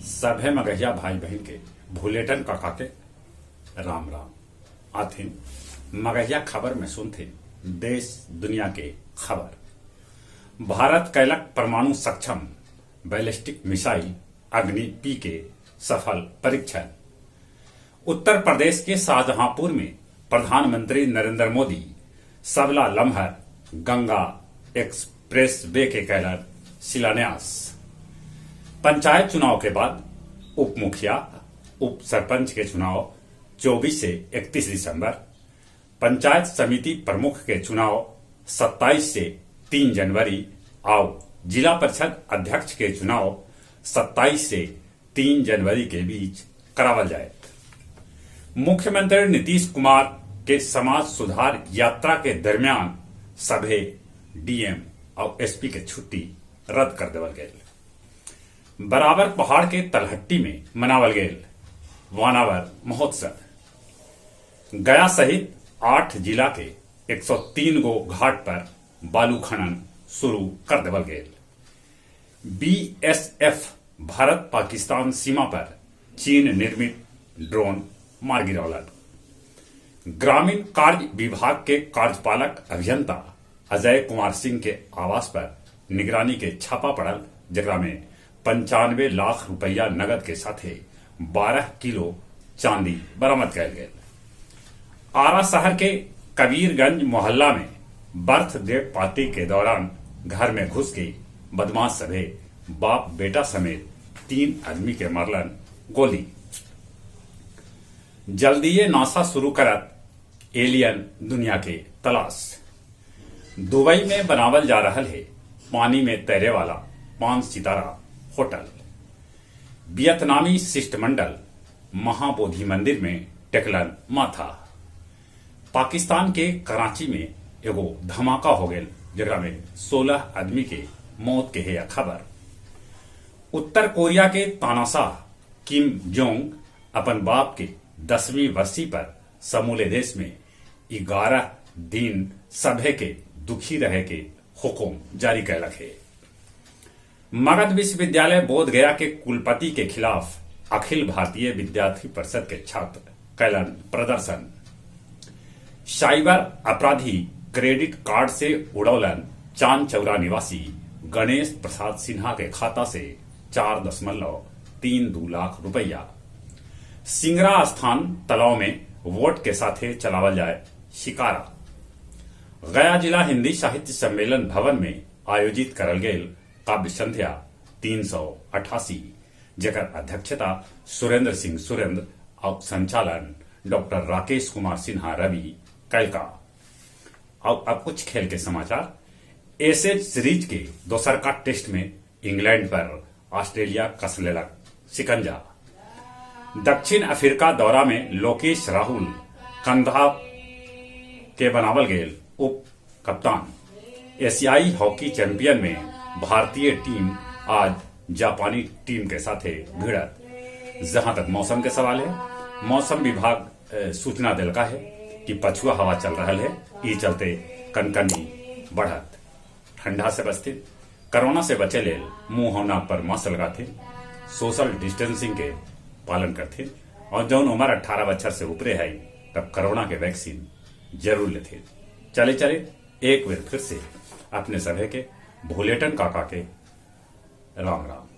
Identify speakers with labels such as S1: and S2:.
S1: सभे मगहिया भाई बहिन के भुलेटन काका के राम राम। आथिन मगहिया खबर में सुनथिन देश दुनिया के खबर। भारत कैलक परमाणु सक्षम बैलिस्टिक मिसाइल अग्नि पी के सफल परीक्षण। उत्तर प्रदेश के शाहजहांपुर में प्रधानमंत्री नरेंद्र मोदी सबला लम्हर गंगा एक्सप्रेस वे के कैलन शिलान्यास। पंचायत चुनाव के बाद उप मुखिया, उप सरपंच के चुनाव 24 से 31 दिसंबर, पंचायत समिति प्रमुख के चुनाव 27 से 3 जनवरी आउ जिला परिषद अध्यक्ष के चुनाव 27 से 3 जनवरी के बीच करावल जाए। मुख्यमंत्री नीतीश कुमार के समाज सुधार यात्रा के दरमियान सभे डीएम और एसपी के छुट्टी रद्द कर देवल गयल। बराबर पहाड़ के तलहट्टी में मनावल गयल वानावर महोत्सव। गया सहित 8 जिला के 103 गो घाट पर बालू खनन शुरू कर देवल गयल। बीएसएफ भारत पाकिस्तान सीमा पर चीन निर्मित ड्रोन मार गिरौलक। ग्रामीण कार्य विभाग के कार्यपालक अभियंता अजय कुमार सिंह के आवास पर निगरानी के छापा पड़ल, जेकरा में 95 लाख रुपया नगद के साथे 12 किलो चांदी बरामद कयल गेल। आरा शहर के कबीरगंज मोहल्ला में बर्थडे पार्टी के दौरान घर में घुस के बदमाश सभे बाप बेटा समेत 3 आदमी के मारलन गोली। जल्दीए नासा शुरू करत एलियन दुनिया के तलाश। दुबई में बनावल जा रहल है पानी में तैरे वाला 5 सितारा होटल। वियतनामी शिष्टमंडल महाबोधि मंदिर में टेकलन माथा। पाकिस्तान के कराची में एगो धमाका हो गया, जेकरा में 16 आदमी के मौत के है खबर। उत्तर कोरिया के तानाशाह किम जोंग अपन बाप के 10वीं वर्षी पर समूले देश में 11 दिन सभे के दुखी रहे के हुकुम जारी कैलक है। मगध विश्वविद्यालय बोध गया के कुलपति के खिलाफ अखिल भारतीय विद्यार्थी परिषद के छात्र कैलन प्रदर्शन। साइबर अपराधी क्रेडिट कार्ड से उड़ौलन चांदचौरा निवासी गणेश प्रसाद सिन्हा के खाता से 4.32 लाख रुपया। सिंगरा स्थान तलाव में वोट के साथे चलावल जाए शिकारा। गया जिला हिंदी साहित्य सम्मेलन भवन में आयोजित करल गेल काव्य संध्या 388, जेकर अध्यक्षता सुरेंद्र सिंह सुरेंद्र और संचालन डॉक्टर राकेश कुमार सिन्हा रवि कैलका। और अब कुछ खेल के समाचार। एशेज सीरीज के दोसर का टेस्ट में इंग्लैंड पर ऑस्ट्रेलिया कस लेलक शिकंजा। दक्षिण अफ्रीका दौरा में लोकेश राहुल कंधा के बनावल गेल उप कप्तान। एशियाई हॉकी चैंपियन में भारतीय टीम आज जापानी टीम के साथे भिड़त। जहां तक मौसम के सवाल है, मौसम विभाग सूचना दिलका है कि पछुआ हवा चल रहा है, ई चलते कनकनी बढ़त। ठंडा से बचते, कोरोना से बचे लेल मुंह और नाक पर मास्क लगाते, सोशल डिस्टेंसिंग के पालन करते और जौन उम्र 18 बछर से ऊपरे है तब कोरोना के वैक्सीन जरूर लेते। चले चले एक बार फिर से अपने सभे के भोलेटन काका के राम राम।